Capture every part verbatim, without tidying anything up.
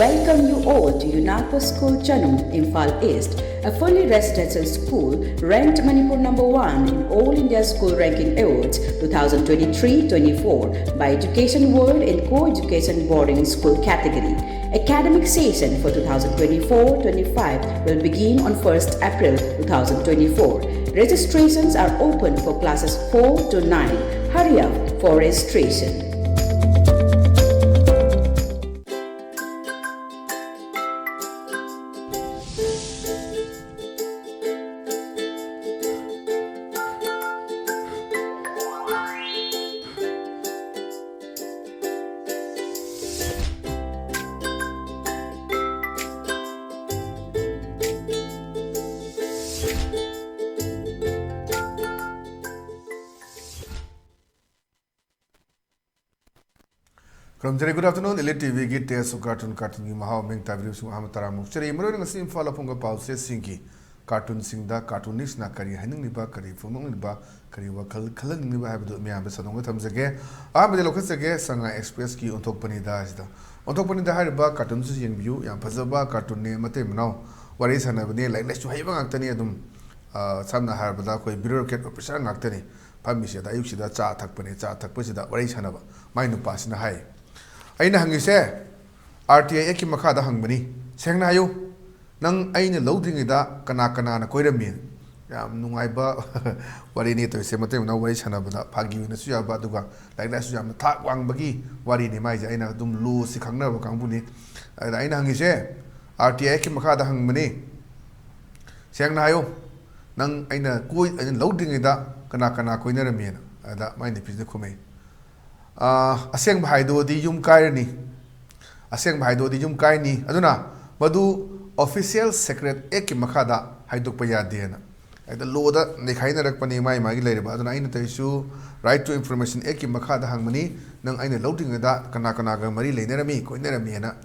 Welcome you all to UNACO School Chanum, Imphal East, a fully residential school ranked Manipur number one in All India School Ranking Awards two thousand twenty-three twenty-four by Education World in co-education boarding school category. Academic session for two thousand twenty-four twenty-five will begin on first April two thousand twenty-four. Registrations are open for classes four to nine. Hurry up for registration. ꯈꯨꯔꯨꯝꯖꯔꯤ꯫ Good afternoon, Elite ꯇꯤꯚꯤꯒꯤ Taste of Cartoon, ꯀꯥꯔꯇꯨꯟꯒꯤ ꯃꯍꯥꯎ ꯃꯤꯡ ꯇꯥꯕꯤꯔꯤꯕꯁꯤꯡ ꯑꯍꯥꯟꯕ ꯇꯔꯥꯃꯨꯛ ꯆꯔꯤ꯫ ꯃꯔꯨꯑꯣꯏꯅ ꯉꯁꯤ ꯏꯝꯐꯥꯜ ꯑꯐꯣꯡꯕ ꯄꯥꯎꯆꯦꯁꯤꯡꯒꯤ ꯀꯥꯔꯇꯨꯟꯁꯤꯡꯗ ꯀꯥꯔꯇꯨꯅꯤꯁꯅ ꯀꯔꯤ ꯍꯥꯏꯅꯤꯡꯂꯤꯕ, ꯀꯔꯤ ꯐꯣꯡꯗꯣꯛꯅꯤꯡꯂꯤꯕ, ꯀꯔꯤ ꯋꯥꯈꯜ ꯈꯜꯍꯟꯅꯤꯡꯂꯤꯕ ꯍꯥꯏꯕꯗꯨ ꯃꯤꯌꯥꯝꯗ ꯁꯟꯗꯣꯛꯅ ꯊꯝꯖꯒꯦ꯫ ꯑꯍꯥꯟꯕꯗ ꯂꯧꯈꯠꯆꯒꯦ, ꯁꯉꯥꯏ ꯑꯦꯛꯁꯄ꯭ꯔꯦꯁꯀꯤ ꯑꯣꯟꯊꯣꯛꯄꯅꯤꯗ ꯑꯁꯤꯗ꯫ ꯑꯣꯟꯊꯣꯛꯄꯅꯤꯗ ꯍꯥꯏꯔꯤꯕ ꯀꯥꯔꯇꯨꯟꯁꯨ ꯌꯦꯡꯕꯤꯌꯨ, ꯌꯥꯝ ꯐꯖꯕ ꯀꯥꯔꯇꯨꯟꯅꯦ, ꯃꯇꯩ ꯃꯅꯥꯎ ꯋꯥꯔꯤ ꯁꯥꯟꯅꯕꯅꯦ, ꯂꯥꯏꯔꯤꯛ ꯂꯥꯏꯁꯨ ꯍꯩꯕ ꯉꯥꯛꯇꯅꯤ꯫ ꯑꯗꯨꯝ ꯑ, ꯁꯝꯅ ꯍꯥꯏꯔꯕꯗ ꯑꯩꯈꯣꯏ bureaucrat officer ꯉꯥꯛꯇꯅꯤ ꯐꯝꯃꯤꯁꯦ꯫ ꯑꯗ ꯑꯌꯨꯛꯁꯤꯗ ꯆꯥ ꯊꯛꯄꯅꯦ, ꯆꯥ ꯊꯛꯄꯁꯤꯗ ꯋꯥꯔꯤ ꯁꯥꯟꯅꯕ꯫ ꯃꯥꯏ ꯅꯨꯄꯥꯁꯤꯅ ꯍꯥꯏ, "ꯑꯩꯅ ꯍꯪꯉꯤꯁꯦ, R T I Act ꯀꯤ ꯃꯈꯥꯗ ꯍꯪꯕꯅꯤ, ꯁꯦꯡꯅ ꯍꯥꯏꯌꯨ, ꯅꯪ ꯑꯩꯅ ꯂꯧꯗ꯭ꯔꯤꯉꯩꯗ ꯀꯅꯥ ꯀꯅꯥꯅ ꯀꯣꯏꯔꯝꯃꯤ?" ꯌꯥꯝ ꯅꯨꯡꯉꯥꯏꯕ ꯋꯥꯔꯤꯅꯤ ꯇꯧꯔꯤꯁꯦ꯫ ꯃꯇꯩ ꯃꯅꯥꯎ ꯋꯥꯔꯤ ꯁꯥꯟꯅꯕꯗ ꯐꯥꯒꯤ ꯑꯣꯏꯅꯁꯨ ꯌꯥꯕ, ꯑꯗꯨꯒ ꯂꯥꯏꯔꯤꯛ ꯂꯥꯏꯁꯨ ꯌꯥꯝꯅ ꯊꯥꯛ ꯋꯥꯡꯕꯒꯤ ꯋꯥꯔꯤꯅꯤ ꯃꯥꯏꯁꯦ꯫ ꯑꯩꯅ ꯑꯗꯨꯝ ꯂꯣꯁꯤ ꯈꯪꯅꯕ ꯀꯥꯡꯕꯨꯅꯤ꯫ ꯑꯗ ꯑꯩꯅ ꯍꯪꯉꯤꯁꯦ, R T I Act ꯀꯤ ꯃꯈꯥꯗ ꯍꯪꯕꯅꯤ, ꯁꯦꯡꯅ ꯍꯥꯏꯌꯨ, ꯅꯪ ꯑꯩꯅ ꯀꯣꯏ-, ꯑꯩꯅ ꯂꯧꯗ꯭ꯔꯤꯉꯩꯗ ꯀꯅꯥ ꯀꯅꯥ ꯀꯣꯏꯅꯔꯝꯃꯤꯅ? ꯑꯗ ꯃꯥꯏ ꯅꯨꯄꯤꯁꯤꯅ ꯈꯨꯝꯃꯛꯏ, "ꯑꯥ, ꯑꯁꯦꯡꯕ ꯍꯥꯏꯗꯣꯛꯑꯗꯤ ꯌꯨꯝ ꯀꯥꯏꯔꯅꯤ, ꯑꯁꯦꯡꯕ ꯍꯥꯏꯗꯣꯛꯑꯗꯤ ꯌꯨꯝ ꯀꯥꯏꯔꯅꯤ, ꯑꯗꯨꯅ ꯃꯗꯨ Official Secret Act ꯀꯤ ꯃꯈꯥꯗ ꯍꯥꯏꯗꯣꯛꯄ ꯌꯥꯗꯦꯅ"꯫ ꯍꯦꯛꯇ ꯂꯣꯗ ꯅꯩꯈꯥꯏꯅꯔꯛꯄꯅꯤ ꯃꯥꯏ ꯃꯥꯒꯤ ꯂꯩꯔꯤꯕ꯫ ꯑꯗꯨꯅ ꯑꯩꯅ ꯇꯧꯔꯤꯁꯨ Right to Information Act ꯀꯤ ꯃꯈꯥꯗ ꯍꯪꯕꯅꯤ, ꯅꯪ ꯑꯩꯅ ꯂꯧꯗ꯭ꯔꯤꯉꯩꯗ ꯀꯅꯥ ꯀꯅꯥꯒ ꯃꯔꯤ ꯂꯩꯅꯔꯝꯃꯤ, ꯀꯣꯏꯅꯔꯝꯃꯤꯅ꯫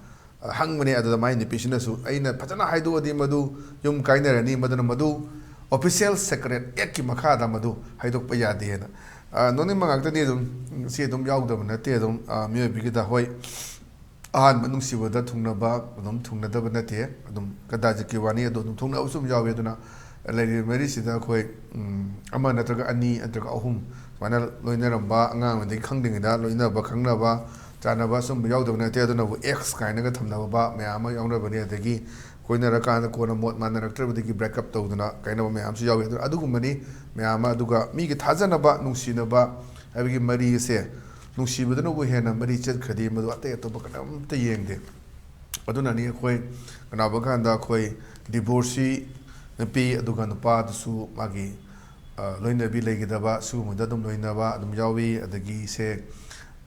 ꯑ, ꯍꯪꯕꯅꯦ꯫ ꯑꯗꯨꯗ ꯃꯥꯏ ꯅꯨꯄꯤꯁꯤꯅꯁꯨ, "ꯑꯩꯅ ꯐꯖꯅ ꯍꯥꯏꯗꯣꯛꯑꯗꯤ ꯃꯗꯨ ꯌꯨꯝ ꯀꯥꯏꯅꯔꯅꯤ, ꯃꯗꯨꯅ ꯃꯗꯨ Official Secret Act ꯀꯤ ꯃꯈꯥꯗ ꯃꯗꯨ ꯍꯥꯏꯗꯣꯛꯄ ꯌꯥꯗꯦꯅ"꯫ ꯑ, ꯅꯣꯛꯅꯤꯡꯕ ꯉꯥꯛꯇꯅꯤ ꯑꯗꯨꯝ, ꯁꯤ ꯑꯗꯨꯝ ꯌꯥꯎꯗꯕ ꯅꯠꯇꯦ ꯑꯗꯨꯝ, ꯑ, ꯃꯤꯑꯣꯏꯕꯒꯤꯗ꯫ ꯍꯣꯏ, ꯑꯍꯥꯟꯕ ꯅꯨꯡꯁꯤꯕꯗ ꯊꯨꯡꯅꯕ ꯑꯗꯨꯝ ꯊꯨꯡꯅꯗꯕ ꯅꯠꯇꯦ, ꯑꯗꯨꯝ ꯀꯗꯥꯖꯤꯠꯀꯤ ꯋꯥꯅꯤ, ꯑꯗꯣ ꯑꯗꯨꯝ ꯊꯨꯡꯅꯕꯁꯨ ꯑꯗꯨꯝ ꯌꯥꯎꯋꯤ꯫ ꯑꯗꯨꯅ ꯂꯩꯔꯤꯕ ꯃꯔꯤꯁꯤꯗ ꯑꯩꯈꯣꯏ, ꯎꯝ, ꯑꯃ ꯅꯠꯇ꯭ꯔꯒ ꯑꯅꯤ ꯅꯠꯇ꯭ꯔꯒ ꯑꯍꯨꯝ ꯁꯨꯃꯥꯏꯅ ꯂꯣꯏꯅꯔꯝꯕ, ꯑꯉꯥꯡ ꯑꯣꯏꯔꯤꯉꯩꯗꯒꯤ ꯈꯪꯗ꯭ꯔꯤꯉꯩꯗ ꯂꯣꯏꯅꯕ, ꯈꯪꯅꯕ, ꯆꯥꯟꯅꯕ ꯑꯁꯨꯝꯕ ꯌꯥꯎꯗꯕ ꯅꯠꯇꯦ꯫ ꯑꯗꯨꯅꯕꯨ ꯑꯦꯛꯁ ꯀꯥꯏꯅꯒ ꯊꯝꯅꯕ ꯃꯌꯥꯝ ꯑꯃ ꯌꯥꯎꯅꯕꯅꯤ꯫ ꯑꯗꯒꯤ ꯀꯣꯏꯅꯔꯀꯥꯟꯗ ꯀꯣꯟꯅ ꯃꯣꯠ ꯃꯥꯟꯅꯔꯛꯇ꯭ꯔꯕꯗꯒꯤ ꯕ꯭ꯔꯦꯛꯑꯞ ꯇꯧꯗꯅ ꯀꯥꯏꯅꯕ ꯃꯌꯥꯝꯁꯨ ꯌꯥꯎꯋꯤ꯫ ꯑꯗꯨꯅ ꯑꯗꯨꯒꯨꯝꯕꯅꯤ ꯃꯌꯥꯝ ꯑꯃ꯫ ꯑꯗꯨꯒ ꯃꯤꯒꯤ ꯊꯥꯖꯅꯕ, ꯅꯨꯡꯁꯤꯅꯕ ꯍꯥꯏꯕꯒꯤ ꯃꯔꯤ ꯑꯁꯦ ꯅꯨꯡꯁꯤꯕꯗꯨꯅꯕꯨ ꯍꯦꯟꯅ ꯃꯔꯤ ꯆꯠꯈ꯭ꯔꯗꯤ ꯃꯗꯨ ꯑꯇꯩ ꯑꯇꯣꯞꯄ ꯀꯅꯥꯝꯇ ꯌꯦꯡꯗꯦ꯫ ꯑꯗꯨꯅꯅꯤ ꯑꯩꯈꯣꯏ ꯀꯅꯥꯒꯨꯝꯕ ꯀꯥꯟꯗ ꯑꯩꯈꯣꯏ ꯗꯤꯚꯣꯔꯁꯤ ꯅꯨꯄꯤ ꯑꯗꯨꯒ ꯅꯨꯄꯥꯗꯨꯁꯨ ꯃꯥꯒꯤ, ꯑ, ꯂꯣꯏꯅꯕꯤ ꯂꯩꯒꯗꯕ, ꯁꯤꯒꯨꯝꯕꯗ ꯑꯗꯨꯝ ꯂꯣꯏꯅꯕ ꯑꯗꯨꯝ ꯌꯥꯎꯏ꯫ ꯑꯗꯒꯤ ꯁꯦ,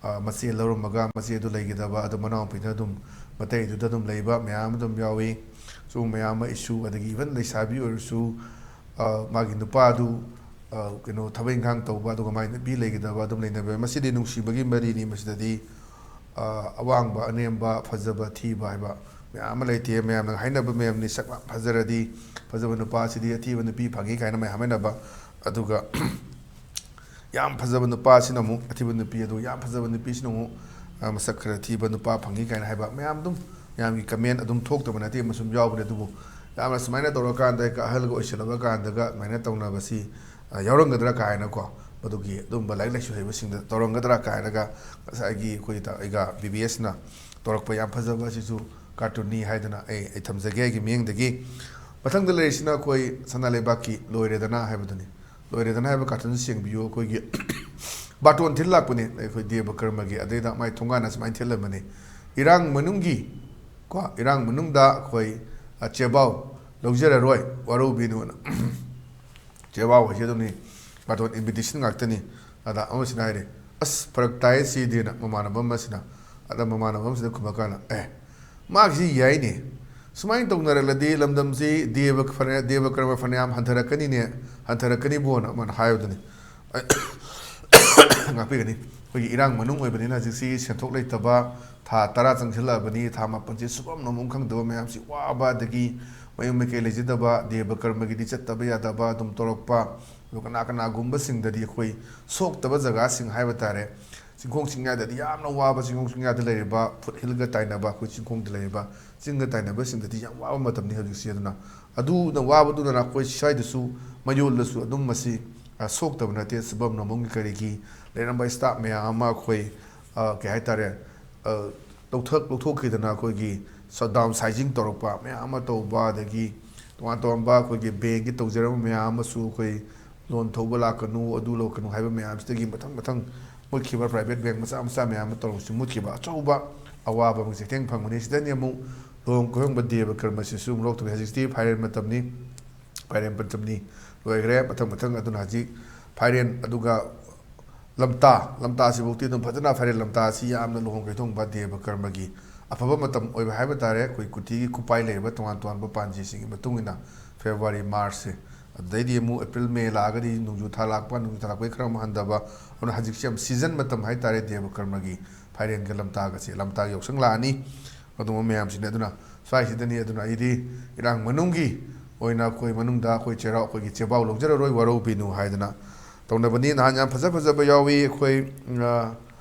ꯑ, ꯃꯆꯦ ꯂꯧꯔꯝꯃꯒ ꯃꯆꯦꯗꯨ ꯂꯩꯒꯗꯕ, ꯑꯗꯨ ꯃꯅꯥꯎꯅꯨꯄꯤꯗ ꯑꯗꯨꯝ, ꯃꯇꯩꯗꯨꯗ ꯑꯗꯨꯝ ꯂꯩꯕ ꯃꯌꯥꯝ ꯑꯗꯨꯝ ꯌꯥꯎꯏ꯫ ꯁꯤꯒꯨꯝꯕ ꯃꯌꯥꯝ ꯑꯃ ꯏꯁꯨ, ꯑꯗꯒꯤ ꯏꯚꯟ ꯂꯩꯁꯥꯕꯤ ꯑꯣꯏꯔꯁꯨ, ꯑ, ꯃꯥꯒꯤ ꯅꯨꯄꯥꯗꯨ, ꯑ, ꯀꯩꯅꯣ, ꯊꯕꯛ ꯏꯪꯈꯥꯡ ꯇꯧꯕ, ꯑꯗꯨꯒ ꯃꯥꯒꯤ ꯅꯨꯄꯤ ꯂꯩꯒꯗꯕ ꯑꯗꯨꯝ ꯂꯩꯅꯕ꯫ ꯃꯁꯤꯗꯤ ꯅꯨꯡꯁꯤꯕꯒꯤ ꯃꯔꯤꯅꯤ꯫ ꯃꯁꯤꯗꯗꯤ, ꯑ, ꯑꯋꯥꯡꯕ, ꯑꯅꯦꯝꯕ, ꯐꯖꯕ, ꯊꯤꯕ ꯍꯥꯏꯕ ꯃꯌꯥꯝ ꯑꯃ ꯂꯩꯇꯦ꯫ ꯃꯌꯥꯝꯅ ꯍꯥꯏꯅꯕ ꯃꯌꯥꯝꯅꯤ, ꯁꯛ ꯌꯥꯝ ꯐꯖꯔꯗꯤ ꯐꯖꯕ ꯅꯨꯄꯥꯁꯤꯗꯤ ꯑꯊꯤꯕ ꯅꯨꯄꯤ ꯐꯪꯉꯤ ꯀꯥꯏꯅ ꯃꯌꯥꯝ ꯍꯥꯏꯅꯕ꯫ ꯑꯗꯨꯒ ꯌꯥꯝ ꯐꯖꯕ ꯅꯨꯄꯥꯁꯤꯅ ꯑꯃꯨꯛ ꯑꯊꯤꯕ ꯅꯨꯄꯤ, ꯑꯗꯨꯒ ꯌꯥꯝ ꯐꯖꯕ ꯅꯨꯄꯤꯁꯤꯅ ꯑꯃꯨꯛ, ꯑ, ꯃꯁꯛ ꯈꯔ ꯊꯤꯕ ꯅꯨꯄꯥ ꯐꯪꯉꯤ ꯀꯥꯏꯅ ꯍꯥꯏꯕ ꯃꯌꯥꯝ ꯑꯗꯨꯝ, ꯃꯌꯥꯝꯒꯤ ꯀꯃꯦꯟ ꯑꯗꯨꯝ ꯊꯣꯛꯇꯕ ꯅꯠꯇꯦ, ꯑꯃꯁꯨꯝ ꯌꯥꯎꯕꯅꯦ꯫ ꯑꯗꯨꯕꯨ ꯌꯥꯝꯅ ꯁꯨꯃꯥꯏꯅ ꯇꯧꯔꯀꯥꯟꯗ ꯍꯦꯛ ꯑꯍꯜꯒ ꯑꯣꯏꯁꯜꯂꯕ ꯀꯥꯟꯗꯒ ꯑꯗꯨꯃꯥꯏꯅ ꯇꯧꯅꯕꯁꯤ, ꯑ, ꯌꯥꯎꯔꯝꯒꯗ꯭ꯔꯥ ꯀꯥꯏꯅꯀꯣ, ꯃꯗꯨꯒꯤ ꯑꯗꯨꯝꯕ ꯂꯥꯏꯔꯤꯛ ꯂꯥꯏꯁꯨ ꯍꯩꯕꯁꯤꯡꯗ ꯇꯧꯔꯝꯒꯗ꯭ꯔꯥ ꯀꯥꯏꯅꯒ ꯉꯁꯥꯏꯒꯤ ꯑꯩꯈꯣꯏꯒꯤ ꯇ-, ꯑꯩꯒ ꯕꯤ ꯕꯤ ꯑꯦꯁꯅ ꯇꯧꯔꯛꯄ ꯌꯥꯝ ꯐꯖꯕ ꯑꯁꯤꯁꯨ ꯀꯥꯔꯇꯨꯟꯅꯤ ꯍꯥꯏꯗꯅ ꯑꯩ, ꯑꯩ ꯊꯝꯖꯒꯦ ꯑꯩꯒꯤ ꯃꯤꯠꯌꯦꯡꯗꯒꯤ꯫ ꯃꯊꯪꯗ ꯂꯩꯔꯤꯁꯤꯅ ꯑꯩꯈꯣꯏ ꯁꯅꯥ ꯂꯩꯕꯥꯛꯀꯤ ꯂꯣꯏꯔꯦꯗꯅ ꯍꯥꯏꯕꯗꯨꯅꯤ꯫ ꯂꯣꯏꯔꯦꯗꯅ ꯍꯥꯏꯕ ꯀꯥꯔꯇꯨꯟꯁꯤ ꯌꯦꯡꯕꯤꯌꯨ꯫ ꯑꯩꯈꯣꯏꯒꯤ ꯕꯥꯇꯣꯟ ꯊꯤꯜ ꯂꯥꯛꯄꯅꯦ ꯑꯩꯈꯣꯏ ꯗꯦꯕ ꯀꯔꯃꯒꯤ, ꯑꯗꯩꯗ ꯃꯥꯏ ꯊꯣꯡꯒꯥꯟꯅ ꯁꯨꯃꯥꯏꯅ ꯊꯤꯜꯂꯝꯕꯅꯦ, "ꯏꯔꯥꯡ ꯃꯅꯨꯡꯒꯤ, ꯀꯣ, ꯏꯔꯥꯡ ꯃꯅꯨꯡꯗ ꯑꯩꯈꯣꯏ, ꯑ, ꯆꯦꯕꯥꯎ ꯂꯧꯖꯔꯔꯣꯏ, ꯋꯥꯔꯧꯕꯤꯅꯨꯅ"꯫ ꯆꯦꯕꯥꯎ ꯍꯥꯏꯁꯦ ꯑꯗꯨꯝꯅꯤ, ꯕꯥꯇꯣꯟ ꯏꯟꯚꯤꯇꯦꯁꯟ ꯉꯥꯛꯇꯅꯤ꯫ ꯑꯗ ꯑꯃꯁꯤꯅ ꯍꯥꯏꯔꯦ, "ꯑꯁ, ꯐꯔꯛ ꯇꯥꯏꯌꯦ ꯁꯤꯗꯤꯅ", ꯃꯃꯥꯟꯅꯕ ꯑꯃꯁꯤꯅ꯫ ꯑꯗ ꯃꯃꯥꯟꯅꯕ ꯑꯃꯁꯤꯅ ꯈꯨꯝꯃꯀꯥꯟꯗ, "ꯑꯦ, ꯃꯥꯒꯤꯁꯤ ꯌꯥꯏꯅꯦ, ꯁꯨꯃꯥꯏꯅ ꯇꯧꯅꯔꯛꯂꯗꯤ ꯂꯝꯗꯝꯁꯤ ꯗꯦꯕ ꯐꯅ-, ꯗꯦꯕ ꯀꯔꯃ ꯐꯅꯌꯥꯝ ꯍꯟꯊꯔꯛꯀꯅꯤꯅꯦ, ꯍꯟꯊꯔꯛꯀꯅꯤꯕꯣꯅ" ꯑꯃꯅ ꯍꯥꯏꯕꯗꯨꯅꯤ꯫ ꯉꯥꯛꯄꯤꯒꯅꯤ꯫ ꯑꯩꯈꯣꯏꯒꯤ ꯏꯔꯥꯡ ꯃꯅꯨꯡ ꯑꯣꯏꯕꯅꯤꯅ ꯍꯧꯖꯤꯛꯁꯤ ꯁꯦꯟꯊꯣꯛ ꯂꯩꯇꯕ, ꯊꯥ ꯇꯔꯥ ꯆꯪꯁꯤꯜꯂꯛꯑꯕꯅꯤ, ꯊꯥ ꯃꯥꯄꯟꯁꯤ ꯁꯨꯐꯝ ꯅꯣꯝꯐꯝ ꯈꯪꯗꯕ ꯃꯌꯥꯝꯁꯤ ꯋꯥꯕ, ꯑꯗꯒꯤ ꯃꯌꯨꯝ ꯃꯀꯩ ꯂꯩꯖꯗꯕ, ꯗꯦꯕ ꯀꯔꯃꯒꯤꯗꯤ ꯆꯠꯇꯕ ꯌꯥꯗꯕ ꯑꯗꯨꯝ ꯇꯧꯔꯛꯄ, ꯑꯗꯨ ꯀꯅꯥ ꯀꯅꯥꯒꯨꯝꯕꯁꯤꯡꯗꯗꯤ ꯑꯩꯈꯣꯏ ꯁꯣꯛꯇꯕ ꯖꯒꯥꯁꯤꯡ ꯍꯥꯏꯕ ꯇꯥꯔꯦ, ꯆꯤꯡꯈꯣꯡ ꯆꯤꯡꯌꯥꯗꯗꯤ ꯌꯥꯝꯅ ꯋꯥꯕ, ꯆꯤꯡꯈꯣꯡ ꯆꯤꯡꯌꯥꯗ ꯂꯩꯔꯤꯕ, ꯐꯨꯠ ꯍꯤꯜꯒ ꯇꯥꯏꯅꯕ, ꯑꯩꯈꯣꯏ ꯆꯤꯡꯈꯣꯡꯗ ꯂꯩꯔꯤꯕ, ꯆꯤꯡꯒ ꯇꯥꯏꯅꯕꯁꯤꯡꯗꯗꯤ ꯌꯥꯝ ꯋꯥꯕ ꯃꯇꯝꯅꯤ ꯍꯧꯖꯤꯛꯁꯤ꯫ ꯑꯗꯨꯅ ꯑꯗꯨꯅ ꯋꯥꯕꯗꯨꯅ ꯑꯩꯈꯣꯏ ꯁ꯭ꯋꯥꯏꯗꯁꯨ, ꯃꯌꯣꯜꯗꯁꯨ ꯑꯗꯨꯝ ꯃꯁꯤ, ꯑ, ꯁꯣꯛꯇꯕ ꯅꯠꯇꯦ꯫ ꯁꯨꯚꯝ ꯅꯣꯡꯕꯝꯒꯤ ꯀꯔꯤꯒꯤ ꯂꯩꯔꯝꯕ staff ꯃꯌꯥꯝ ꯑꯃ ꯑꯩꯈꯣꯏ, ꯑ, ꯀꯩ ꯍꯥꯏꯇꯥꯔꯦ, ꯑ, ꯂꯧꯊꯣꯛ-, ꯂꯧꯊꯣꯛꯈꯤꯗꯅ ꯑꯩꯈꯣꯏꯒꯤ ꯁ-, down sizing ꯇꯧꯔꯛꯄ ꯃꯌꯥꯝ ꯑꯃ ꯇꯧꯕ, ꯑꯗꯒꯤ ꯇꯣꯉꯥꯟ ꯇꯣꯉꯥꯟꯕ ꯑꯩꯈꯣꯏꯒꯤ bankꯀꯤ ꯇꯧꯖꯔꯝꯕ ꯃꯌꯥꯝ ꯑꯃꯁꯨ ꯑꯩꯈꯣꯏ loan ꯊꯧꯕ ꯂꯥꯛꯀꯅꯨ, ꯑꯗꯨ ꯂꯧꯀꯅꯨ ꯍꯥꯏꯕ ꯃꯌꯥꯝꯁꯤꯗꯒꯤ ꯃꯊꯪ ꯃꯊꯪ ꯃꯨꯠꯈꯤꯕ, private bank ꯃꯆꯥ ꯃꯆꯥ ꯃꯌꯥꯝ ꯑꯃ ꯇꯧꯔꯒꯁꯨ ꯃꯨꯠꯈꯤꯕ, ꯑꯆꯧꯕ ꯑꯋꯥꯕ ꯑꯃ ꯆꯩꯊꯦꯡ ꯐꯪꯕꯅꯤ꯫ ꯁꯤꯗꯅꯤ ꯑꯃꯨꯛ ꯂꯨꯍꯣꯡ ꯀꯨꯍꯣꯡꯕ ꯗꯦꯕ ꯀꯔꯃꯁꯤꯁꯨ ꯑꯃꯨꯛ ꯂꯧꯔꯛꯇꯕꯅꯤ꯫ ꯍꯧꯖꯤꯛꯇꯤ ꯐꯥꯏꯔꯦꯟ ꯃꯇꯝꯅꯤ, ꯐꯥꯏꯔꯦꯟ ꯄꯟꯆꯝꯅꯤ ꯂꯣꯏꯈ꯭ꯔꯦ꯫ ꯃꯊꯪ ꯃꯊꯪ ꯑꯗꯨꯅ ꯍꯧꯖꯤꯛ ꯐꯥꯏꯔꯦꯟ, ꯑꯗꯨꯒ ꯂꯝꯇꯥ, ꯂꯝꯇꯥꯁꯤꯐꯥꯎꯗꯤ ꯑꯗꯨꯝ ꯐꯖꯅ ꯐꯥꯏꯔꯦꯟ ꯂꯝꯇꯥꯁꯤ ꯌꯥꯝꯅ ꯂꯨꯍꯣꯡ ꯀꯩꯊꯣꯡꯕ ꯗꯦꯕ ꯀꯔꯃꯒꯤ ꯑꯐꯕ ꯃꯇꯝ ꯑꯣꯏꯕ ꯍꯥꯏꯕ ꯇꯥꯔꯦ꯫ ꯑꯩꯈꯣꯏ ꯀꯨꯊꯤꯒꯤ ꯈꯨꯄꯥꯏ ꯂꯩꯔꯤꯕ ꯇꯣꯉꯥꯟ ꯇꯣꯉꯥꯟꯕ ꯄꯥꯟꯖꯤꯁꯤꯡꯒꯤ ꯃꯇꯨꯡ ꯏꯟꯅ February, Marchꯁꯦ, ꯑꯗꯨꯗꯩꯗꯤ ꯑꯃꯨꯛ April, May ꯂꯥꯛꯑꯒꯗꯤ ꯅꯣꯡꯖꯨ ꯊꯥ ꯂꯥꯛꯄ, ꯅꯣꯡꯖꯨ ꯊꯥ ꯂꯥꯛꯄꯒꯤ ꯈꯔ ꯑꯃꯨꯛ ꯍꯟꯊꯕ, ꯑꯗꯨꯅ ꯍꯧꯖꯤꯛꯁꯦ ꯌꯥꯝ season ꯃꯇꯝ ꯍꯥꯏ ꯇꯥꯔꯦ ꯗꯦꯕ ꯀꯔꯃꯒꯤ, ꯐꯥꯏꯔꯦꯟꯒ ꯂꯝꯇꯥꯒꯁꯦ, ꯂꯝꯇꯥꯒꯤ ꯌꯥꯎꯁꯪ ꯂꯥꯛꯑꯅꯤ꯫ ꯑꯗꯨꯒꯨꯝꯕ ꯃꯌꯥꯝꯁꯤꯅꯤ꯫ ꯑꯗꯨꯅ ꯁ꯭ꯋꯥꯏꯁꯤꯗꯅꯤ꯫ ꯑꯗꯨꯅ ꯑꯩꯗꯤ ꯏꯔꯥꯡ ꯃꯅꯨꯡꯒꯤ ꯑꯣꯏꯅ ꯑꯩꯈꯣꯏ ꯃꯅꯨꯡꯗ ꯑꯩꯈꯣꯏ ꯆꯩꯔꯥꯎ, ꯑꯩꯈꯣꯏꯒꯤ ꯆꯦꯕꯥꯎ ꯂꯧꯖꯔꯔꯣꯏ, ꯋꯥꯔꯧꯕꯤꯅꯨ ꯍꯥꯏꯗꯅ ꯇꯧꯅꯕꯅꯤ꯫ ꯅꯍꯥꯟ ꯌꯥꯝ ꯐꯖ ꯐꯖꯕ ꯌꯥꯎꯏ꯫ ꯑꯩꯈꯣꯏ, ꯑ,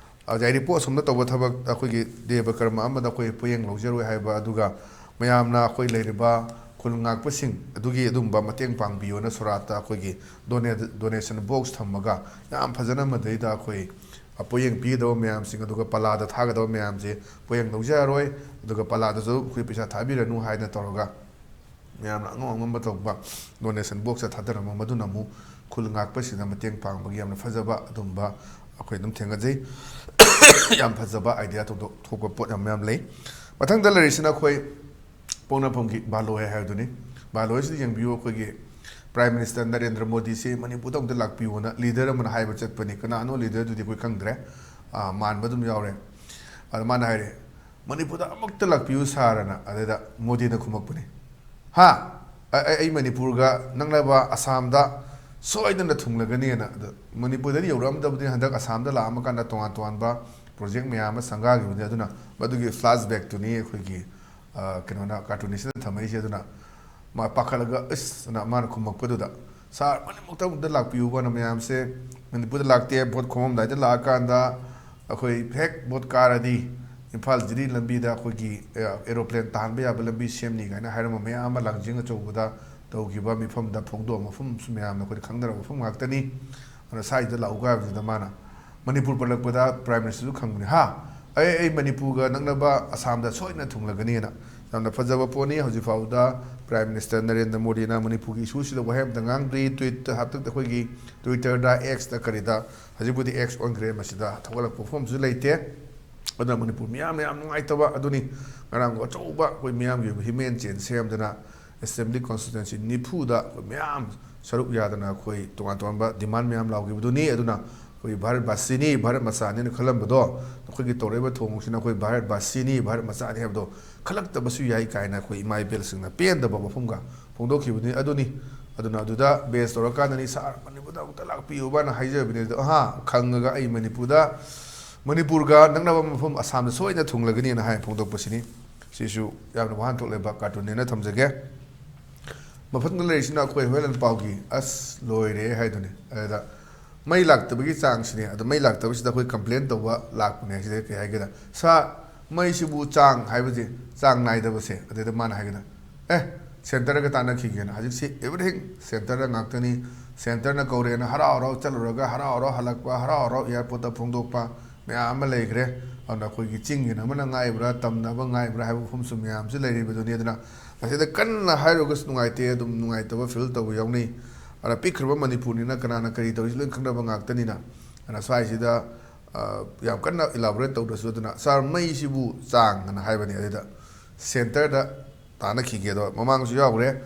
ꯑ, ꯌꯥꯏꯔꯤꯄꯣꯛ ꯑꯁꯣꯝꯗ ꯇꯧꯕ ꯊꯕꯛ, ꯑꯩꯈꯣꯏꯒꯤ ꯗꯦꯕ ꯀꯔꯃ ꯑꯃꯗ ꯑꯩꯈꯣꯏ ꯄꯣꯌꯦꯡ ꯂꯧꯖꯔꯣꯏ ꯍꯥꯏꯕ, ꯑꯗꯨꯒ ꯃꯌꯥꯝꯅ ꯑꯩꯈꯣꯏ ꯂꯩꯔꯤꯕ ꯈꯨꯜ ꯉꯥꯛꯄꯁꯤꯡ ꯑꯗꯨꯒꯤ ꯑꯗꯨꯝꯕ ꯃꯇꯦꯡ ꯄꯥꯡꯕꯤꯌꯣꯅ ꯁꯣꯔꯥꯠꯇ ꯑꯩꯈꯣꯏꯒꯤ done-, donation box ꯊꯝꯃꯒ ꯌꯥꯝ ꯐꯖꯅ ꯃꯗꯩꯗ ꯑꯩꯈꯣꯏ ꯄꯣꯌꯦꯡ ꯄꯤꯒꯗꯕ ꯃꯌꯥꯝꯁꯤꯡ, ꯑꯗꯨꯒ ꯄꯂꯥꯗ ꯊꯥꯒꯗꯕ ꯃꯌꯥꯝꯁꯦ ꯄꯣꯌꯦꯡ ꯂꯧꯖꯔꯔꯣꯏ, ꯑꯗꯨꯒ ꯄꯂꯥꯗꯁꯨ ꯑꯩꯈꯣꯏ ꯄꯩꯁꯥ ꯊꯥꯕꯤꯔꯅꯨ ꯍꯥꯏꯅ ꯇꯧꯔꯒ ꯃꯌꯥꯝꯅ ꯑꯉꯝ ꯑꯉꯝꯕ ꯇꯧꯕ donation boxꯇ ꯊꯥꯗꯔꯝꯕ, ꯃꯗꯨꯅ ꯑꯃꯨꯛ ꯈꯨꯜ ꯉꯥꯛꯄꯁꯤꯡꯗ ꯃꯇꯦꯡ ꯄꯥꯡꯕꯒꯤ ꯌꯥꯝꯅ ꯐꯖꯕ ꯑꯗꯨꯝꯕ ꯑꯩꯈꯣꯏ ꯑꯗꯨꯝ ꯊꯦꯡꯅꯖꯩ꯫ ꯌꯥꯝ ꯐꯖꯕ idea ꯊꯣꯛꯄ ꯄꯣꯠ ꯌꯥꯝ ꯃꯌꯥꯝ ꯂꯩ꯫ ꯃꯊꯪꯗ ꯂꯩꯔꯤꯁꯤꯅ ꯑꯩꯈꯣꯏ ꯄꯣꯛꯅꯐꯝꯒꯤ ꯕꯥꯂꯣꯏ ꯍꯥꯏꯕꯗꯨꯅꯤ꯫ ꯕꯥꯂꯣꯏꯁꯤꯗ ꯌꯦꯡꯕꯤꯌꯨ, ꯑꯩꯈꯣꯏꯒꯤ Prime Minister ꯅꯔꯦꯟꯗ꯭ꯔ ꯃꯣꯗꯤꯁꯤ ꯃꯅꯤꯄꯨꯔꯗ ꯑꯃꯨꯛꯇ ꯂꯥꯛꯄꯤꯌꯣꯅ leader ꯑꯃꯅ ꯍꯥꯏꯕ ꯆꯠꯄꯅꯤ꯫ ꯀꯅꯥꯅꯣ leaderꯗꯨꯗꯤ ꯑꯩꯈꯣꯏ ꯈꯪꯗ꯭ꯔꯦ꯫ ꯑꯥ, ꯃꯥꯟꯕ ꯑꯗꯨꯝ ꯌꯥꯎꯔꯦ꯫ ꯑꯗ ꯃꯥꯅ ꯍꯥꯏꯔꯦ, "ꯃꯅꯤꯄꯨꯔꯗ ꯑꯃꯨꯛꯇ ꯂꯥꯛꯄꯤꯌꯨ ꯁꯥꯔꯅ"꯫ ꯑꯗꯩꯗ ꯃꯣꯗꯤꯅ ꯈꯨꯝꯃꯛꯄꯅꯤ, "ꯍꯥ? ꯑ-, ꯑ-, ꯑꯩ ꯃꯅꯤꯄꯨꯔꯒ ꯅꯛꯅꯕ ꯑꯁꯥꯝꯗ ꯁꯣꯏꯗꯅ ꯊꯨꯡꯂꯒꯅꯤꯅ"꯫ ꯑꯗ ꯃꯅꯤꯄꯨꯔꯗꯗꯤ ꯌꯧꯔꯛꯑꯝꯗꯕꯗꯤ ꯍꯟꯗꯛ ꯑꯁꯥꯝꯗ ꯂꯥꯛꯑꯝꯃ ꯀꯥꯟꯗ ꯇꯣꯉꯥꯟ ꯇꯣꯉꯥꯟꯕ project ꯃꯌꯥꯝ ꯑꯃ ꯁꯪꯒꯥꯈꯤꯕꯅꯤ꯫ ꯑꯗꯨꯅ ꯃꯗꯨꯒꯤ flashbackꯇꯨꯅꯤ ꯑꯩꯈꯣꯏꯒꯤ, ꯑ, ꯀꯩꯅꯣꯅ, cartoonistꯅ ꯊꯝꯃꯛꯏꯁꯦ꯫ ꯑꯗꯨꯅ ꯃꯥ ꯄꯥꯈꯠꯂꯒ, "ꯑꯁ"꯫ ꯑꯗꯨꯅ ꯃꯥꯅ ꯈꯨꯝꯃꯛꯄꯗꯨꯗ, "ꯁꯥꯔ, ꯃꯅꯤꯄꯨꯔꯗ ꯑꯃꯨꯛꯇ ꯂꯥꯛꯄꯤꯌꯨꯕꯅ ꯃꯌꯥꯝꯁꯦ ꯃꯅꯤꯄꯨꯔꯗ ꯂꯥꯛꯇꯦ, vote ꯈꯣꯝꯃꯝꯗꯥꯏꯗ ꯂꯥꯛꯑꯀꯥꯟꯗ ꯑꯩꯈꯣꯏ ꯍꯦꯛ ꯚꯣꯠ ꯀꯥꯔꯗꯤ ꯏꯝꯐꯥꯜ ꯖꯤꯔꯤ ꯂꯝꯕꯤꯗ ꯑꯩꯈꯣꯏꯒꯤ ꯑꯦꯔꯣꯄ꯭ꯂꯦꯟ ꯇꯥꯍꯟꯕ ꯌꯥꯕ ꯂꯝꯕꯤ ꯁꯦꯝꯅꯤ ꯀꯥꯏꯅ ꯍꯥꯏꯔꯝꯕ ꯃꯌꯥꯝ ꯑꯃ ꯂꯥꯡꯖꯤꯡ ꯑꯆꯧꯕꯗ ꯇꯧꯈꯤꯕ ꯃꯤꯐꯝꯗ ꯐꯣꯡꯗꯣꯛꯑ ꯃꯐꯝꯁꯨ ꯃꯌꯥꯝꯅ ꯑꯩꯈꯣꯏꯅ ꯈꯪꯅꯔꯕ ꯃꯐꯝ ꯉꯥꯛꯇꯅꯤ꯫ ꯑꯗꯨꯅ ꯁ꯭ꯋꯥꯏꯗ ꯂꯥꯛꯎꯒ ꯍꯥꯏꯕꯁꯤꯗ ꯃꯥꯅ ꯃꯅꯤꯄꯨꯔ ꯄꯜꯂꯛꯄꯗ Prime Minister ꯁꯨ ꯈꯪꯕꯅꯤ꯫ "ꯍꯥ, ꯑꯩ ꯑꯩ ꯃꯅꯤꯄꯨꯔꯒ ꯅꯛꯅꯕ ꯑꯁꯥꯝꯗ ꯁꯣꯏꯗꯅ ꯊꯨꯡꯂꯒꯅꯤꯅ"꯫ ꯌꯥꯝꯅ ꯐꯖꯕ ꯄꯣꯠꯅꯤ꯫ ꯍꯧꯖꯤꯛ ꯐꯥꯎꯕꯗ Prime Minister ꯅꯔꯦꯟꯗ꯭ꯔ ꯃꯣꯗꯤꯅ ꯃꯅꯤꯄꯨꯔꯒꯤ issue ꯁꯤꯗ ꯋꯥꯍꯩ ꯑꯃꯇ ꯉꯥꯡꯗ꯭ꯔꯤ꯫ Tweet ꯍꯟꯗꯛꯇ ꯑꯩꯈꯣꯏꯒꯤ Twitter ꯗ, X ꯇ, ꯀꯔꯤꯗ, ꯍꯧꯖꯤꯛꯄꯨꯗꯤ X ꯑꯣꯟꯈ꯭ꯔꯦ, ꯃꯁꯤꯗ ꯊꯧꯒꯠꯂꯛꯄ ꯋꯥꯐꯝꯁꯨ ꯂꯩꯇꯦ꯫ ꯑꯗꯨꯅ ꯃꯅꯤꯄꯨꯔ ꯃꯤꯌꯥꯝꯅ ꯌꯥꯝ ꯅꯨꯡꯉꯥꯏꯇꯕ ꯑꯗꯨꯅꯤ꯫ ꯉꯔꯥꯡ ꯑꯆꯧꯕ ꯑꯩꯈꯣꯏ ꯃꯤꯌꯥꯝꯒꯤ ꯑꯣꯏꯕ ꯍ꯭ꯌꯨꯃꯦꯟ ꯆꯦꯟ ꯁꯦꯝꯗꯅ Assembly Constituency ꯅꯤꯐꯨꯗ ꯑꯩꯈꯣꯏ ꯃꯌꯥꯝ ꯁꯔꯨꯛ ꯌꯥꯗꯅ ꯑꯩꯈꯣꯏ ꯇꯣꯉꯥꯟ ꯇꯣꯉꯥꯟꯕ demand ꯃꯌꯥꯝ ꯂꯥꯎꯈꯤꯕꯗꯨꯅꯤ꯫ ꯑꯗꯨꯅ ꯑꯩꯈꯣꯏ ꯚꯥꯔꯠ ꯕꯥꯁꯤꯅꯤ, ꯚꯥꯔꯠ ꯃꯆꯥꯅꯤꯅ ꯈꯜꯂꯝꯕꯗꯣ, ꯅꯈꯣꯏꯒꯤ ꯇꯧꯔꯛꯏꯕ ꯊꯧꯑꯣꯡꯁꯤꯅ ꯑꯩꯈꯣꯏ ꯚꯥꯔꯠ ꯕꯥꯁꯤꯅꯤ, ꯚꯥꯔꯠ ꯃꯆꯥꯅꯤ ꯍꯥꯏꯕꯗꯣ ꯈꯜꯂꯛꯇꯕꯁꯨ ꯌꯥꯏ ꯀꯥꯏꯅ ꯑꯩꯈꯣꯏ ꯏꯃꯥ ꯏꯕꯦꯜꯁꯤꯡꯅ ꯄꯦꯟꯗꯕ ꯋꯥꯐꯝꯒ ꯐꯣꯡꯗꯣꯛꯈꯤꯕꯅꯤ꯫ ꯑꯗꯨꯅꯤ꯫ ꯑꯗꯨꯅ ꯑꯗꯨꯗ base ꯇꯧꯔꯀꯥꯟꯗꯅꯤ "ꯁꯥꯔ, ꯃꯅꯤꯄꯨꯔꯗ ꯑꯃꯨꯛꯇ ꯂꯥꯛꯄꯤꯌꯨꯕꯅ" ꯍꯥꯏꯖꯕꯅꯤ꯫ ꯑꯗꯣ ꯑꯍꯥ, ꯈꯪꯉꯒ ꯑꯩ ꯃꯅꯤꯄꯨꯔꯗ, ꯃꯅꯤꯄꯨꯔꯒ ꯅꯛꯅꯕ ꯃꯐꯝ ꯑꯁꯥꯝꯗ ꯁꯣꯏꯗꯅ ꯊꯨꯡꯂꯒꯅꯤꯅ ꯍꯥꯏ ꯐꯣꯡꯗꯣꯛꯄꯁꯤꯅꯤ꯫ ꯁꯤꯁꯨ ꯌꯥꯝꯅ ꯋꯥꯍꯟꯊꯣꯛ ꯂꯩꯕ cartoon ꯅꯦꯅ ꯊꯝꯖꯒꯦ꯫ ꯃꯊꯪꯗ ꯂꯩꯔꯤꯁꯤꯅ ꯑꯩꯈꯣꯏ ꯍꯨꯏꯌꯦꯟ ꯂꯥꯟꯄꯥꯎꯒꯤ, ꯑꯁ, ꯂꯣꯏꯔꯦ ꯍꯥꯏꯗꯨꯅꯤ꯫ ꯑꯗꯨꯗ ꯃꯩ ꯂꯥꯛꯇꯕꯒꯤ ꯆꯥꯡꯁꯤꯅꯦ꯫ ꯑꯗꯣ ꯃꯩ ꯂꯥꯛꯇꯕꯁꯤꯗ ꯑꯩꯈꯣꯏ complain ꯇꯧꯕ ꯂꯥꯛꯄꯅꯦ꯫ ꯁꯤꯗ ꯀꯩ ꯍꯥꯏꯒꯦꯗ, "ꯁꯥꯔ, ꯃꯩꯁꯤꯕꯨ ꯆꯥꯡ ꯍꯥꯏꯕꯁꯦ, ꯆꯥꯡ ꯅꯥꯏꯗꯕꯁꯦ", ꯑꯗꯩꯗ ꯃꯥꯅ ꯍꯥꯏꯒꯦꯗ, "ꯑꯦ, centre ꯒ ꯇꯥꯟꯅꯈꯤꯒꯦꯅ"꯫ ꯍꯧꯖꯤꯛꯁꯤ everything centre ꯗ ꯉꯥꯛꯇꯅꯤ꯫ Centre ꯅ ꯀꯧꯔꯦꯅ ꯍꯔꯥꯎ ꯍꯔꯥꯎ ꯆꯠꯂꯨꯔꯒ, ꯍꯔꯥꯎ ꯍꯔꯥꯎ ꯍꯜꯂꯛꯄ, ꯍꯔꯥꯎ ꯍꯔꯥꯎ airport ꯇ ꯐꯣꯡꯗꯣꯛꯄ ꯃꯌꯥꯝ ꯑꯃ ꯂꯩꯈ꯭ꯔꯦ꯫ ꯑꯗꯨꯅ ꯑꯩꯈꯣꯏꯒꯤ ꯆꯤꯡꯒꯤꯅ ꯑꯃꯅ ꯉꯥꯏꯕ꯭ꯔꯥ, ꯇꯝꯅ ꯑꯃ ꯉꯥꯏꯕ꯭ꯔꯥ ꯍꯥꯏꯕ ꯋꯥꯐꯝꯁꯨ ꯃꯌꯥꯝꯁꯨ ꯂꯩꯔꯤꯕꯗꯨꯅꯤ꯫ ꯑꯗꯨꯅ ꯃꯁꯤꯗ ꯀꯟꯅ ꯍꯥꯏꯔꯨꯔꯒꯁꯨ ꯅꯨꯡꯉꯥꯏꯇꯦ, ꯑꯗꯨꯝ ꯅꯨꯡꯉꯥꯏꯇꯕ feel ꯇꯧꯕ ꯌꯥꯎꯅꯩ꯫ ꯑꯗꯨꯅ ꯄꯤꯛꯈ꯭ꯔꯕ ꯃꯅꯤꯄꯨꯔꯅꯤꯅ ꯀꯅꯥꯅ ꯀꯔꯤ ꯇꯧꯔꯤꯁꯤ ꯂꯣꯏ ꯈꯪꯅꯕ ꯉꯥꯛꯇꯅꯤꯅ꯫ ꯑꯗꯨꯅ ꯁ꯭ꯋꯥꯏꯁꯤꯗ, ꯑ, ꯌꯥꯝ ꯀꯟꯅ elaborate ꯇꯧꯗ꯭ꯔꯁꯨ, ꯑꯗꯨꯅ "ꯁꯥꯔ, ꯃꯩꯁꯤꯕꯨ ꯆꯥꯡ" ꯑꯅ ꯍꯥꯏꯕꯅꯤ꯫ ꯑꯗꯨꯗ centre ꯗ ꯇꯥꯟꯅꯈꯤꯒꯦ꯫ ꯑꯗꯣ ꯃꯃꯥꯡꯁꯨ ꯌꯥꯎꯈ꯭ꯔꯦ꯫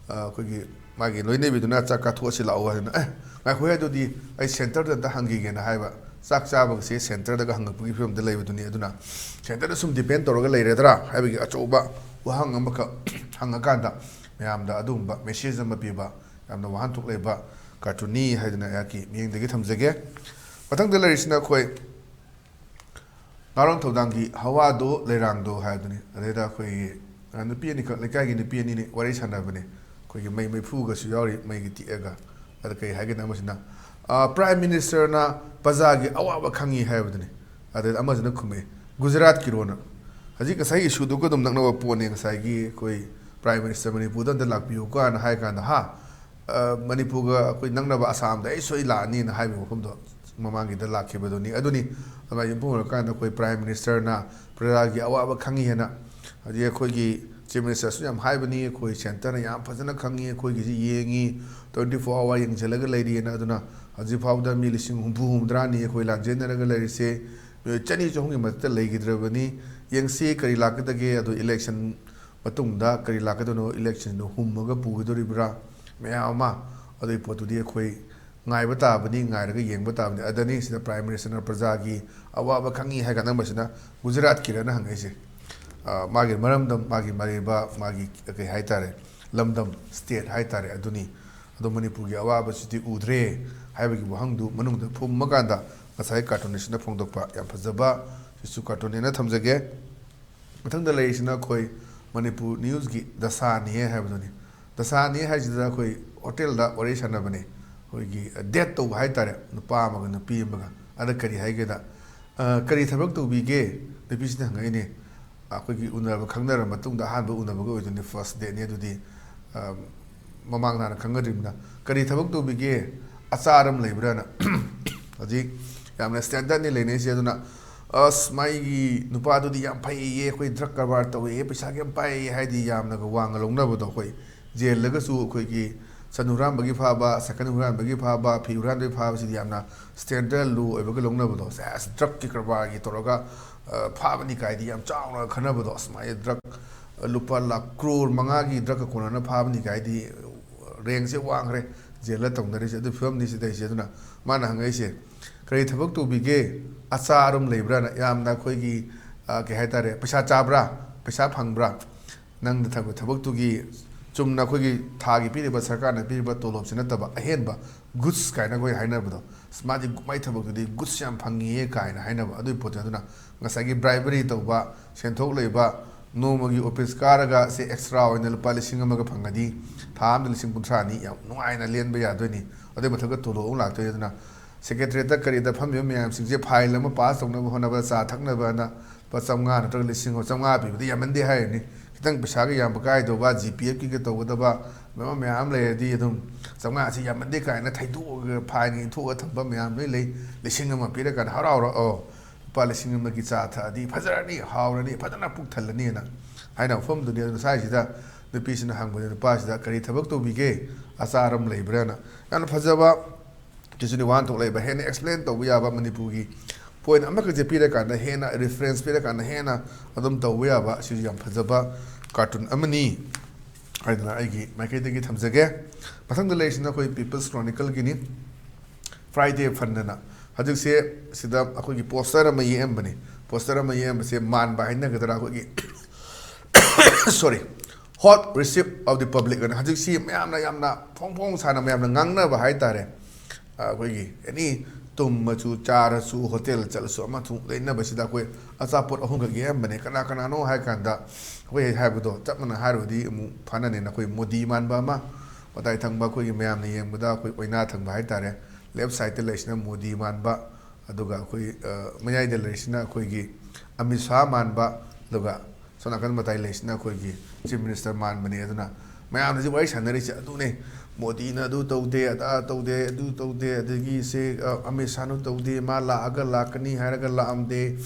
ꯑ, ꯑꯩꯈꯣꯏꯒꯤ ꯃꯥꯒꯤ ꯂꯣꯏꯅꯕꯤꯗꯨꯅ "ꯆꯥꯛ ꯆꯥꯊꯣꯛꯑꯁꯤ ꯂꯥꯛꯑꯣ" ꯍꯥꯏꯗꯅ, "ꯑꯦ, ꯉꯥꯏꯈꯣ, ꯑꯗꯨꯗꯤ ꯑꯩ centre ꯗ ꯑꯝꯇ ꯍꯪꯈꯤꯒꯦꯅ" ꯍꯥꯏꯕ꯫ ꯆꯥꯛ ꯆꯥꯕꯒꯁꯦ centre ꯗꯒ ꯍꯪꯉꯛꯄꯒꯤ ꯐꯤꯕꯝꯗ ꯂꯩꯕꯗꯨꯅꯤ꯫ ꯑꯗꯨꯅ centre ꯗ ꯁꯨꯝ depend ꯇꯧꯔꯒ ꯂꯩꯔꯗ꯭ꯔꯥ ꯍꯥꯏꯕꯒꯤ ꯑꯆꯧꯕ ꯋꯥꯍꯪ ꯑꯃꯈꯛ ꯍꯪꯉꯀꯥꯟꯗ ꯃꯌꯥꯝꯗ ꯑꯗꯨꯒꯨꯝꯕ message ꯑꯃ ꯄꯤꯕ ꯌꯥꯝꯅ ꯋꯥꯍꯟꯊꯣꯛ ꯂꯩꯕ cartoon ꯅꯤ ꯍꯥꯏꯗꯨꯅ ꯑꯩꯍꯥꯛꯀꯤ ꯃꯤꯠꯌꯦꯡꯗꯒꯤ ꯊꯝꯖꯒꯦ꯫ ꯃꯊꯪꯗ ꯂꯩꯔꯤꯁꯤꯅ ꯑꯩꯈꯣꯏ ꯉꯥꯔꯣꯟ ꯊꯧꯗꯥꯡꯒꯤ "ꯍꯋꯥꯗꯣ ꯂꯩꯔꯥꯡꯗꯣ" ꯍꯥꯏꯕꯗꯨꯅꯤ꯫ ꯑꯗꯩꯗ ꯑꯩꯈꯣꯏꯒꯤ, ꯑ, ꯅꯨꯄꯤ ꯑꯅꯤꯈꯛ, ꯂꯩꯀꯥꯏꯒꯤ ꯅꯨꯄꯤ ꯑꯅꯤꯅꯤ ꯋꯥꯔꯤ ꯁꯥꯟꯅꯕꯅꯤ꯫ ꯑꯩꯈꯣꯏꯒꯤ ꯃꯩ ꯃꯩꯐꯨꯒꯁꯨ ꯌꯥꯎꯔꯤ, ꯃꯩꯒꯤ ꯇꯤꯛꯑꯒ꯫ ꯑꯗ ꯀꯩ ꯍꯥꯏꯒꯦꯅ ꯑꯃꯁꯤꯅ, ꯑ, "Prime Minister ꯅ ꯄ꯭ꯔꯖꯥꯒꯤ ꯑꯋꯥꯕ ꯈꯪꯉꯤ" ꯍꯥꯏꯕꯗꯨꯅꯤ꯫ ꯑꯗꯩ ꯑꯃꯁꯤꯅ ꯈꯨꯝꯃꯛꯑꯦ, "ꯒꯨꯖꯔꯥꯠꯀꯤꯔꯣꯅ?" ꯍꯧꯖꯤꯛ ꯉꯁꯥꯏꯒꯤ ꯏꯁꯨꯗꯨꯒ ꯑꯗꯨꯝ ꯅꯛꯅꯕ ꯄꯣꯠꯅꯦ꯫ ꯉꯁꯥꯏꯒꯤ ꯑꯩꯈꯣꯏ ꯄ꯭ꯔꯥꯏꯝ ꯃꯤꯅꯤꯁꯇꯔ ꯃꯅꯤꯄꯨꯔꯗ ꯑꯝꯇ ꯂꯥꯛꯄꯤꯌꯨꯀꯣꯅ ꯍꯥꯏ ꯀꯥꯟꯗ, ꯍꯥ, ꯑ, ꯃꯅꯤꯄꯨꯔꯒ ꯑꯩꯈꯣꯏ ꯅꯛꯅꯕ ꯑꯁꯥꯝꯗ ꯑꯩ ꯁꯣꯏ ꯂꯥꯛꯑꯅꯤꯅ ꯍꯥꯏꯕ ꯃꯐꯝꯗꯣ ꯃꯃꯥꯡꯒꯤꯗ ꯂꯥꯛꯈꯤꯕꯗꯨꯅꯤ꯫ ꯑꯗꯨꯅꯤ ꯑꯗꯨꯃꯥꯏꯅ ꯌꯨꯝꯐꯝ ꯑꯣꯏꯔꯀꯥꯟꯗ ꯑꯩꯈꯣꯏ ꯄ꯭ꯔꯥꯏꯝ ꯃꯤꯅꯤꯁꯇꯔꯅ ꯄ꯭ꯔꯖꯥꯒꯤ ꯑꯋꯥꯕ ꯈꯪꯉꯤ ꯍꯥꯏꯅ, ꯍꯧꯖꯤꯛ ꯑꯩꯈꯣꯏꯒꯤ ꯆꯤꯐ ꯃꯤꯅꯤꯁꯇꯔꯁꯨ ꯌꯥꯝ ꯍꯥꯏꯕꯅꯤ, ꯑꯩꯈꯣꯏ ꯁꯦꯟꯇꯔꯅ ꯌꯥꯝ ꯐꯖꯅ ꯈꯪꯉꯤ, ꯑꯩꯈꯣꯏꯒꯤꯁꯤ ꯌꯦꯡꯉꯤ, twenty four hour ꯌꯦꯡꯁꯤꯜꯂꯒ ꯂꯩꯔꯤꯑꯅ꯫ ꯑꯗꯨꯅ ꯍꯧꯖꯤꯛ ꯐꯥꯎꯕꯗ ꯃꯤ ꯂꯤꯁꯤꯡ ꯍꯨꯝꯐꯨ ꯍꯨꯝꯗ꯭ꯔꯥꯅꯤ ꯑꯩꯈꯣꯏ ꯂꯥꯟꯖꯦꯟꯅꯔꯒ ꯂꯩꯔꯤꯁꯦ꯫ ꯃꯤꯑꯣꯏ ꯆꯅꯤ ꯆꯍꯨꯝꯒꯤ ꯃꯊꯛꯇ ꯂꯩꯈꯤꯗ꯭ꯔꯕꯅꯤ꯫ ꯌꯦꯡꯁꯤ ꯀꯔꯤ ꯂꯥꯛꯀꯗꯒꯦ, ꯑꯗꯣ ꯏꯂꯦꯛꯁꯟ ꯃꯇꯨꯡꯗ ꯀꯔꯤ ꯂꯥꯛꯀꯗꯣꯏꯅꯣ, ꯏꯂꯦꯛꯁꯟꯗꯨ ꯍꯨꯝꯃꯒ ꯄꯨꯒꯗꯣꯔꯤꯕ꯭ꯔꯥ, ꯃꯌꯥꯝ ꯑꯃ, ꯑꯗꯨꯒꯤ ꯄꯣꯠꯇꯨꯗꯤ ꯑꯩꯈꯣꯏ ꯉꯥꯏꯕ ꯇꯥꯕꯅꯤ, ꯉꯥꯏꯔꯒ ꯌꯦꯡꯕ ꯇꯥꯕꯅꯤ꯫ ꯑꯗꯅꯤ ꯁꯤꯗ ꯄ꯭ꯔꯥꯏꯝ ꯃꯤꯅꯤꯁꯇꯔꯅ ꯄ꯭ꯔꯖꯥꯒꯤ ꯑꯋꯥꯕ ꯈꯪꯉꯤ ꯍꯥꯏ ꯀꯥꯟꯗ ꯃꯁꯤꯅ ꯒꯨꯖꯔꯥꯠꯀꯤꯔꯅ ꯍꯪꯉꯛꯏꯁꯦ꯫ ꯑ, ꯃꯥꯒꯤ ꯃꯔꯝꯗꯝ, ꯃꯥꯒꯤ ꯃꯔꯩꯕ, ꯃꯥꯒꯤ ꯀꯩ ꯍꯥꯏꯇꯥꯔꯦ, ꯂꯝꯗꯝ, ꯁ꯭ꯇꯦꯠ ꯍꯥꯏꯇꯥꯔꯦ, ꯑꯗꯨꯅꯤ꯫ ꯑꯗꯣ ꯃꯅꯤꯄꯨꯔꯒꯤ ꯑꯋꯥꯕꯁꯤꯗꯤ ꯎꯗ꯭ꯔꯦ ꯍꯥꯏꯕꯒꯤ ꯋꯥꯍꯪꯗꯨ ꯃꯅꯨꯡꯗ ꯐꯨꯝꯃꯀꯥꯟꯗ ꯉꯁꯥꯏ ꯀꯥꯔꯇꯨꯅꯤꯁꯅ ꯐꯣꯡꯗꯣꯛꯄ ꯌꯥꯝ ꯐꯖꯕ ꯁꯤꯁꯨ ꯀꯥꯔꯇꯨꯟꯅꯦꯅ ꯊꯝꯖꯒꯦ꯫ ꯃꯊꯪꯗ ꯂꯩꯔꯤꯁꯤꯅ ꯑꯩꯈꯣꯏ ꯃꯅꯤꯄꯨꯔ ꯅ꯭ꯌꯨꯁꯀꯤ ꯗꯁꯥꯅꯤ ꯍꯥꯏꯕꯗꯨꯅꯤ꯫ ꯗꯁꯥꯅꯤ ꯍꯥꯏꯁꯤꯗ ꯑꯩꯈꯣꯏ ꯍꯣꯇꯦꯜꯗ ꯋꯥꯔꯤ ꯁꯥꯟꯅꯕꯅꯦ꯫ ꯑꯩꯈꯣꯏꯒꯤ ꯗꯦꯠ ꯇꯧꯕ ꯍꯥꯏꯇꯥꯔꯦ, ꯅꯨꯄꯥ ꯑꯃꯒ ꯅꯨꯄꯤ ꯑꯃꯒ꯫ ꯑꯗ ꯀꯔꯤ ꯍꯥꯏꯒꯦꯗ, "ꯑ, ꯀꯔꯤ ꯊꯕꯛ ꯇꯧꯕꯤꯒꯦ?" ꯅꯨꯄꯤꯁꯤꯅ ꯍꯪꯉꯛꯏꯅꯦ꯫ ꯑꯩꯈꯣꯏꯒꯤ ꯎꯅꯔꯕ, ꯈꯪꯅꯔꯕ ꯃꯇꯨꯡꯗ ꯑꯍꯥꯟꯕ ꯎꯅꯕꯒ ꯑꯣꯏꯗꯣꯏꯅꯦ, ꯐꯥꯔꯁ ꯗꯦꯠꯅꯤ꯫ ꯑꯗꯨꯗꯤ, ꯑ, ꯃꯃꯥꯡꯗ ꯍꯥꯟꯅ ꯈꯪꯅꯗ꯭ꯔꯤꯕꯅꯤꯅ꯫ "ꯀꯔꯤ ꯊꯕꯛ ꯇꯧꯕꯤꯒꯦ? ꯑꯆꯥꯔ ꯑꯃ ꯂꯩꯕ꯭ꯔꯥꯅ?" ꯍꯧꯖꯤꯛ ꯌꯥꯝꯅ ꯁ꯭ꯇꯦꯟꯗꯔꯠꯅꯤ ꯂꯩꯅꯩꯁꯦ꯫ ꯑꯗꯨꯅ, "ꯑꯁ, ꯃꯥꯒꯤ ꯅꯨꯄꯥꯗꯨꯗꯤ ꯌꯥꯝ ꯐꯩꯌꯦ, ꯑꯩꯈꯣꯏ ꯗ꯭ꯔꯒ ꯀꯔꯕꯥꯔ ꯇꯧꯋꯦ, ꯄꯩꯁꯥꯒ ꯌꯥꯝ ꯄꯥꯏꯌꯦ" ꯍꯥꯏꯗꯤ ꯌꯥꯝꯅꯒ ꯋꯥꯡꯅ ꯂꯧꯅꯕꯗꯣ꯫ ꯑꯩꯈꯣꯏ ꯖꯦꯜꯗꯒꯁꯨ ꯑꯩꯈꯣꯏꯒꯤ ꯁꯟ ꯍꯨꯔꯥꯟꯕꯒꯤ ꯐꯥꯕ, ꯁꯥꯏꯀꯜ ꯍꯨꯔꯥꯟꯕꯒꯤ ꯐꯥꯕ, ꯐꯤ ꯍꯨꯔꯥꯟꯕꯒꯤ ꯐꯥꯕꯁꯤꯗꯤ ꯌꯥꯝꯅ ꯁ꯭ꯇꯦꯟꯗꯔꯠ ꯂꯣ ꯑꯣꯏꯕꯒ ꯂꯧꯅꯕꯗꯣ꯫ "ꯁꯦꯁ, ꯗ꯭ꯔꯒꯀꯤ ꯀꯔꯕꯥꯔꯒꯤ ꯇꯧꯔꯒ, ꯑ, ꯐꯥꯕꯅꯤ" ꯀꯥꯏꯗꯤ ꯌꯥꯝ ꯆꯥꯎꯅ ꯈꯟꯅꯕꯗꯣ꯫ ꯑꯁ, ꯃꯥꯒꯤ ꯗ꯭ꯔꯒ ꯂꯨꯄꯥ ꯂꯥꯈ ꯀ꯭ꯔꯣꯔ ꯃꯉꯥꯒꯤ ꯗ꯭ꯔꯒꯀ ꯀꯣꯟꯅꯅ ꯐꯥꯕꯅꯤ ꯀꯥꯏꯗꯤ ꯔꯦꯡꯁꯦ ꯋꯥꯡꯈ꯭ꯔꯦ ꯖꯦꯜꯗ ꯇꯧꯅꯔꯤꯁꯦ꯫ ꯑꯗꯨ ꯐꯤꯕꯝꯅꯤ ꯁꯤꯗꯩꯁꯦ꯫ ꯑꯗꯨꯅ ꯃꯥꯅ ꯍꯪꯉꯛꯏꯁꯦ, "ꯀꯔꯤ ꯊꯕꯛ ꯇꯧꯕꯤꯒꯦ? ꯑꯆꯥ ꯑꯔꯨꯝ ꯂꯩꯕ꯭ꯔꯥꯅ?" ꯌꯥꯝꯅ ꯑꯩꯈꯣꯏꯒꯤ, ꯑ, ꯀꯩ ꯍꯥꯏꯇꯥꯔꯦ, ꯄꯩꯁꯥ ꯆꯥꯕ꯭ꯔꯥ? ꯄꯩꯁꯥ ꯐꯪꯕ꯭ꯔꯥ? ꯅꯪꯅ ꯊꯕꯛ, ꯊꯕꯛꯇꯨꯒꯤ ꯆꯨꯝꯅ ꯑꯩꯈꯣꯏꯒꯤ ꯊꯥꯒꯤ ꯄꯤꯔꯤꯕ, ꯁꯔꯀꯥꯔꯅ ꯄꯤꯔꯤꯕ ꯇꯣꯂꯣꯞꯁꯤ ꯅꯠꯇꯕ ꯑꯍꯦꯟꯕ ꯒꯨꯗꯁ ꯀꯥꯏꯅ ꯑꯩꯈꯣꯏ ꯍꯥꯏꯅꯕꯗꯣ, "ꯑꯁ, ꯃꯥꯗꯤ ꯃꯥꯏ ꯊꯕꯛꯇꯨꯗꯤ ꯒꯨꯗꯁ ꯌꯥꯝ ꯐꯪꯉꯤꯌꯦ" ꯀꯥꯏꯅ ꯍꯥꯏꯅꯕ꯫ ꯑꯗꯨꯒꯤ ꯄꯣꯠꯇꯨ, ꯑꯗꯨꯅ ꯉꯁꯥꯏꯒꯤ ꯕ꯭ꯔꯥꯏꯕꯔꯤ ꯇꯧꯕ, ꯁꯦꯟꯊꯣꯛ ꯂꯩꯕ, ꯅꯣꯡꯃꯒꯤ ꯑꯣꯐꯤꯁ ꯀꯥꯔꯒ ꯁꯦ ꯑꯦꯛꯁꯇ꯭ꯔꯥ ꯑꯣꯏꯅ ꯂꯨꯄꯥ ꯂꯤꯁꯤꯡ ꯑꯃꯒ ꯐꯪꯉꯗꯤ ꯊꯥ ꯑꯃꯗ ꯂꯤꯁꯤꯡ ꯀꯨꯟꯊ꯭ꯔꯥꯅꯤ ꯌꯥꯝ ꯅꯨꯡꯉꯥꯏꯅ ꯂꯦꯟꯕ ꯌꯥꯗꯣꯏꯅꯤ꯫ ꯑꯗꯨꯏ ꯃꯊꯛꯇ ꯇꯣꯂꯣꯞ ꯑꯃꯨꯛ ꯂꯥꯛꯇꯣꯏꯅꯤ꯫ ꯑꯗꯨꯅ ꯁꯦꯀ꯭ꯔꯦꯇꯔꯤꯌꯦꯠꯇ ꯀꯔꯤꯗ ꯐꯝꯃꯤꯕ ꯃꯌꯥꯝꯁꯤꯡꯁꯦ ꯐꯥꯏꯜ ꯑꯃ ꯄꯥꯁ ꯇꯧꯅꯕ ꯍꯣꯠꯅꯕ, ꯆꯥ ꯊꯛꯅꯕꯅ ꯂꯨꯄꯥ ꯆꯥꯝꯃꯉꯥ ꯅꯠꯇ꯭ꯔꯒ ꯂꯤꯁꯤꯡ ꯑꯃ ꯆꯥꯝꯃꯉꯥ ꯄꯤꯕꯗꯤ ꯌꯥꯝꯃꯟꯗꯦ ꯍꯥꯏꯔꯅꯤ꯫ ꯈꯤꯇꯪ ꯄꯩꯁꯥꯒ ꯌꯥꯝꯕ ꯀꯥꯏꯗꯧꯕ, ꯖꯤ ꯄꯤ ꯑꯦꯐꯀꯤꯒ ꯇꯧꯒꯗꯕ ꯃꯌꯥꯝ ꯃꯌꯥꯝ ꯂꯩꯔꯗꯤ ꯑꯗꯨꯝ ꯆꯥꯝꯃꯉꯥꯁꯤ ꯌꯥꯝꯃꯟꯗꯦ ꯀꯥꯏꯅ ꯊꯩꯗꯣꯛꯑꯒ ꯐꯥꯏꯟꯒ ꯏꯟꯊꯣꯛꯑꯒ ꯊꯝꯕ ꯃꯌꯥꯝ ꯂꯣꯏ ꯂꯩ꯫ ꯂꯤꯁꯤꯡ ꯑꯃ ꯄꯤꯔꯀꯥꯟꯗ ꯍꯔꯥꯎ ꯍꯔꯥꯎ, "ꯑꯣ, ꯂꯨꯄꯥ ꯂꯤꯁꯤꯡ ꯑꯃꯒꯤ ꯆꯥ ꯊꯛꯑꯗꯤ ꯐꯖꯔꯅꯤ, ꯍꯥꯎꯔꯅꯤ, ꯐꯖꯅ ꯄꯨꯛ ꯊꯜꯂꯅꯤꯅ" ꯍꯥꯏꯅ ꯃꯐꯝꯗꯨꯅꯤ꯫ ꯑꯗꯨꯅ ꯁ꯭ꯋꯥꯏꯁꯤꯗ ꯅꯨꯄꯤꯁꯤꯅ ꯍꯪꯕꯗ ꯅꯨꯄꯥꯁꯤꯗ "ꯀꯔꯤ ꯊꯕꯛ ꯇꯧꯕꯤꯒꯦ? ꯑꯆꯥꯔ ꯑꯃ ꯂꯩꯕ꯭ꯔꯥꯅ?" ꯌꯥꯝꯅ ꯐꯖꯕ ꯇꯤꯆꯔꯅꯤ ꯋꯥꯍꯟꯊꯣꯛ ꯂꯩꯕ, ꯍꯦꯟꯅ ꯑꯦꯛꯁꯄ꯭ꯂꯦꯟ ꯇꯧꯕ ꯌꯥꯕ, ꯃꯅꯤꯄꯨꯔꯒꯤ ꯄꯣꯏꯟ ꯑꯃꯈꯛꯁꯦ ꯄꯤꯔꯀꯥꯟꯗ ꯍꯦꯟꯅ ꯔꯤꯐꯔꯦꯟꯁ ꯄꯤꯔꯀꯥꯟꯗ ꯍꯦꯟꯅ ꯑꯗꯨꯝ ꯇꯧꯕ ꯌꯥꯕ, ꯑꯁꯤꯁꯨ ꯌꯥꯝ ꯐꯖꯕ ꯀꯥꯔꯇꯨꯟ ꯑꯃꯅꯤ ꯍꯥꯏꯗꯅ ꯑꯩꯒꯤ ꯃꯥꯏꯀꯩꯗꯒꯤ ꯊꯝꯖꯒꯦ꯫ ꯃꯊꯪꯗ ꯂꯩꯔꯤꯁꯤꯅ ꯑꯩꯈꯣꯏ ꯄꯤꯄꯜꯁ ꯀ꯭ꯔꯣꯅꯤꯀꯜꯒꯤꯅꯤ, ꯐ꯭ꯔꯥꯏꯗꯦ ꯐꯟ ꯑꯅ꯫ ꯍꯧꯖꯤꯛꯁꯦ ꯁꯤꯗ ꯑꯩꯈꯣꯏꯒꯤ ꯄꯣꯁꯇꯔ ꯑꯃ ꯌꯦꯛꯑꯝꯕꯅꯤ꯫ ꯄꯣꯁꯇꯔ ꯑꯃ ꯌꯦꯛꯑꯝꯕꯁꯦ ꯃꯥꯟꯕ ꯍꯥꯏꯅꯒꯗ꯭ꯔꯥ, ꯑꯩꯈꯣꯏꯒꯤ ꯁꯣꯔꯤ, ꯍꯣꯠ ꯔꯤꯁꯤꯞ ꯑꯣꯐ ꯗꯤ ꯄꯕ꯭ꯂꯤꯛ ꯑꯅ ꯍꯧꯖꯤꯛꯁꯤ ꯃꯌꯥꯝꯅ ꯌꯥꯝꯅ ꯐꯣꯡ ꯐꯣꯡ ꯁꯥꯅ ꯃꯌꯥꯝꯅ ꯉꯥꯡꯅꯕ ꯍꯥꯏꯇꯥꯔꯦ꯫ ꯑꯩꯈꯣꯏꯒꯤ ꯑꯦꯅꯤ ꯇꯨꯝꯃꯁꯨ, ꯆꯥꯔꯁꯨ, ꯍꯣꯇꯦꯜ ꯆꯠꯂꯁꯨ, ꯑꯃꯁꯨ ꯂꯩꯅꯕꯁꯤꯗ ꯑꯩꯈꯣꯏ ꯑꯆꯥꯄꯣꯠ ꯑꯍꯨꯝꯈꯛ ꯌꯦꯛꯑꯝꯕꯅꯦ꯫ ꯀꯅꯥ ꯀꯅꯥꯅꯣ ꯍꯥꯏ ꯀꯥꯟꯗ, ꯑꯩꯈꯣꯏ ꯍꯥꯏꯕꯗꯣ ꯆꯞ ꯃꯥꯟꯅ ꯍꯥꯏꯔꯨꯔꯗꯤ ꯑꯃꯨꯛ ꯐꯅꯅꯦꯅ, ꯑꯩꯈꯣꯏ ꯃꯣꯗꯤ ꯃꯥꯟꯕ ꯑꯃ, ꯃꯇꯥꯏ ꯊꯪꯕ ꯑꯩꯈꯣꯏꯒꯤ ꯃꯌꯥꯝꯅ ꯌꯦꯡꯕꯗ ꯑꯩꯈꯣꯏ ꯑꯣꯏꯅꯥ ꯊꯪꯕ ꯍꯥꯏꯇꯥꯔꯦ, ꯂꯦꯐ ꯁꯥꯏꯗꯇ ꯂꯩꯔꯤꯁꯤꯅ ꯃꯣꯗꯤ ꯃꯥꯟꯕ, ꯑꯗꯨꯒ ꯑꯩꯈꯣꯏ, ꯑ, ꯃꯌꯥꯏꯗ ꯂꯩꯔꯤꯁꯤꯅ ꯑꯩꯈꯣꯏꯒꯤ ꯑꯃꯤꯠ ꯁꯥꯍ ꯃꯥꯟꯕ, ꯑꯗꯨꯒ ꯁꯣꯝ ꯅꯥꯀꯟ ꯃꯇꯥꯏ ꯂꯩꯁꯤꯅ ꯑꯩꯈꯣꯏꯒꯤ ꯆꯤꯐ ꯃꯤꯅꯤꯁꯇꯔ ꯃꯥꯟꯕꯅꯦ꯫ ꯑꯗꯨꯅ ꯃꯌꯥꯝꯅ ꯍꯧꯖꯤꯛ ꯋꯥꯔꯤ ꯁꯥꯟꯅꯔꯤꯁꯦ ꯑꯗꯨꯅꯦ, "ꯃꯣꯗꯤꯅ ꯑꯗꯨ ꯇꯧꯗꯦ, ꯑꯗꯥ ꯇꯧꯗꯦ, ꯑꯗꯨ ꯇꯧꯗꯦ, ꯑꯗꯒꯤ ꯁꯦ, ꯑ, ꯑꯃꯤꯠ ꯁꯥꯍꯅ ꯇꯧꯗꯦ, ꯃꯥ ꯂꯥꯛꯑꯒ ꯂꯥꯛꯀꯅꯤ ꯍꯥꯏꯔꯒ ꯂꯥꯛꯑꯝꯗꯦ,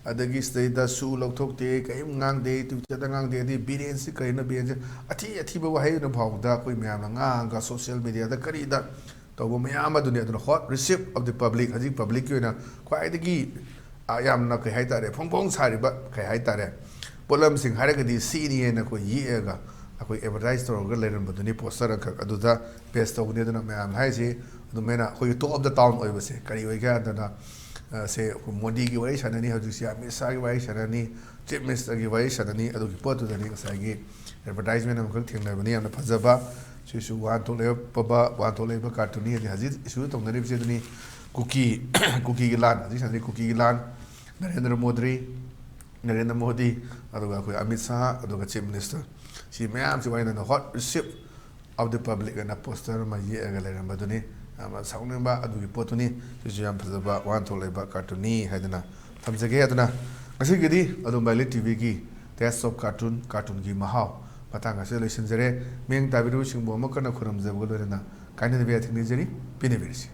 ꯑꯗꯒꯤ ꯁꯤꯗꯩꯗ ꯁꯨ ꯂꯧꯊꯣꯛꯇꯦ, ꯀꯔꯤꯝ ꯉꯥꯡꯗꯦ, ꯇ꯭ꯋꯤꯇꯔꯗ ꯉꯥꯡꯗꯦ", ꯑꯗꯩ ꯕꯤꯔꯦꯟꯁꯤ ꯀꯔꯤꯅꯣ, ꯕꯤꯔꯦꯟꯁꯤ ꯑꯊꯤ ꯑꯊꯤꯕ ꯋꯥꯍꯩ ꯑꯣꯏꯅ ꯐꯥꯎꯕꯗ ꯑꯩꯈꯣꯏ ꯃꯌꯥꯝꯅ ꯉꯥꯡꯉꯒ ꯁꯣꯁꯤꯌꯦꯜ ꯃꯦꯗꯤꯌꯥꯗ ꯀꯔꯤꯗ ꯇꯧꯕ ꯃꯌꯥꯝ ꯑꯗꯨꯅꯤ꯫ ꯑꯗꯨꯅ ꯍꯣꯠ ꯔꯤꯁꯤꯞ ꯑꯣꯐ ꯗꯤ ꯄꯕ꯭ꯂꯤꯛ, ꯍꯧꯖꯤꯛ ꯄꯕ꯭ꯂꯤꯛꯀꯤ ꯑꯣꯏꯅ ꯈ꯭ꯋꯥꯏꯗꯒꯤ, ꯑ, ꯌꯥꯝꯅ ꯀꯩ ꯍꯥꯏꯇꯥꯔꯦ, ꯐꯣꯡ ꯐꯣꯡ ꯁꯥꯔꯤꯕ ꯀꯩ ꯍꯥꯏꯇꯥꯔꯦ, ꯄꯣꯠꯂꯝꯁꯤꯡ ꯍꯥꯏꯔꯒꯗꯤ ꯁꯤꯅꯤ ꯍꯥꯏꯅ ꯑꯩꯈꯣꯏ ꯌꯦꯛꯑꯒ ꯑꯩꯈꯣꯏ ꯑꯦꯗꯚꯔꯇꯥꯏꯁ ꯇꯧꯔꯒ ꯂꯩꯔꯝꯕꯗꯨꯅꯤ, ꯄꯣꯁꯇꯔ ꯑꯃꯈꯛ ꯑꯗꯨꯗ ꯄꯦꯁ ꯇꯧꯕꯅꯤ꯫ ꯑꯗꯨꯅ ꯃꯌꯥꯝ ꯍꯥꯏꯁꯤ ꯑꯗꯨꯃꯥꯏꯅ ꯑꯩꯈꯣꯏꯒꯤ ꯇꯣꯛ ꯑꯣꯐ ꯗ ꯇꯥꯎꯟ ꯑꯣꯏꯕꯁꯦ ꯀꯔꯤ ꯑꯣꯏꯒꯦ ꯍꯥꯏꯗꯅ, ꯑ, ꯁꯦ ꯑꯩꯈꯣꯏ ꯃꯣꯗꯤꯒꯤ ꯋꯥꯔꯤ ꯁꯥꯟꯅꯅꯤ, ꯍꯧꯖꯤꯛꯁꯦ ꯑꯃꯤꯠ ꯁꯥꯍꯒꯤ ꯋꯥꯔꯤ ꯁꯥꯟꯅꯅꯤ, ꯆꯤꯐ ꯃꯤꯅꯤꯁꯇꯔꯒꯤ ꯋꯥꯔꯤ ꯁꯥꯟꯅꯅꯤ, ꯑꯗꯨꯒꯤ ꯄꯣꯠꯇꯨꯗꯅꯤ ꯉꯁꯥꯏꯒꯤ ꯑꯦꯗꯚꯔꯇꯥꯏꯁꯃꯦꯟ ꯑꯃꯈꯛ ꯊꯦꯡꯅꯕꯅꯤ꯫ ꯌꯥꯝꯅ ꯐꯖꯕ, ꯁꯤꯁꯨ ꯋꯥꯍꯟꯊꯣꯛ ꯂꯩꯕ, ꯋꯥꯍꯟꯊꯣꯛ ꯂꯩꯕ ꯀꯥꯔꯇꯨꯟꯅꯤ꯫ ꯑꯗꯩ ꯍꯧꯖꯤꯛ ꯏꯁꯨ ꯇꯧꯅꯔꯤꯕꯁꯤ ꯑꯗꯨꯅꯤ, ꯀꯨꯀꯤ, ꯀꯨꯀꯤꯒꯤ ꯂꯥꯟ, ꯍꯧꯖꯤꯛ ꯁꯥꯟꯅꯔꯤ ꯀꯨꯀꯤꯒꯤ ꯂꯥꯟ, ꯅꯔꯦꯟꯗ꯭ꯔ ꯃꯣꯗꯤ, ꯅꯔꯦꯟꯗ꯭ꯔ ꯃꯣꯗꯤ, ꯑꯗꯨꯒ ꯑꯩꯈꯣꯏ ꯑꯃꯤꯠ ꯁꯥꯍ, ꯑꯗꯨꯒ ꯆꯤꯐ ꯃꯤꯅꯤꯁꯇꯔ, ꯁꯤ ꯃꯌꯥꯝꯁꯤ ꯋꯥꯔꯤꯅ ꯍꯣꯠ ꯔꯤꯁꯤꯞ ꯑꯣꯐ ꯗꯤ ꯄꯕ꯭ꯂꯤꯛ ꯑꯅ ꯄꯣꯁꯇꯔ ꯑꯃ ꯌꯦꯛꯑꯒ ꯂꯩꯔꯝꯕꯗꯨꯅꯤ꯫ ꯌꯥꯝꯅ ꯁꯥꯎꯅꯤꯡꯕ ꯑꯗꯨꯒꯤ ꯄꯣꯠꯇꯨꯅꯤ꯫ ꯁꯤꯁꯨ ꯌꯥꯝ ꯐꯖꯕ ꯋꯥꯍꯟꯊꯣꯛ ꯂꯩꯕ ꯀꯥꯔꯇꯨꯟꯅꯤ ꯍꯥꯏꯗꯅ ꯊꯝꯖꯒꯦ꯫ ꯑꯗꯨꯅ ꯉꯁꯤꯒꯤꯗꯤ ꯑꯗꯨꯝ ꯕꯥꯏꯂꯤ ꯇꯤꯚꯤꯒꯤ Taste of Cartoon, ꯀꯥꯔꯇꯨꯟꯒꯤ ꯃꯍꯥꯎ ꯃꯇꯥꯡ ꯑꯁꯤꯗ ꯂꯣꯏꯁꯤꯟꯖꯔꯦ꯫ ꯃꯤꯠꯌꯦꯡ ꯇꯥꯕꯤꯔꯤꯕꯁꯤꯡꯕꯨ ꯑꯃꯨꯛ ꯍꯟꯅ ꯈꯨꯔꯨꯝꯖꯕꯒ ꯂꯣꯏꯅꯅ ꯀꯥꯏꯅꯗꯕ ꯌꯥꯊꯪ ꯅꯤꯖꯔꯤ꯫ ꯄꯤꯅꯕꯤꯔꯁꯤ꯫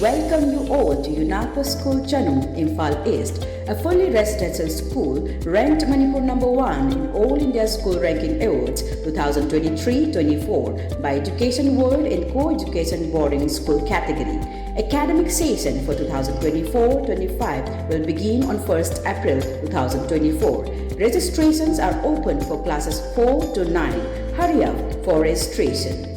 Welcome you all to Yunapa School Chanung, Imphal East, a fully residential school ranked Manipur number one in All India School Ranking Awards two thousand twenty-three twenty-four by Education World in Co-Education Boarding School category. Academic session for two thousand twenty-four twenty-five will begin on first April two thousand twenty-four. Registrations are open for classes four to nine. Hurry up for registration.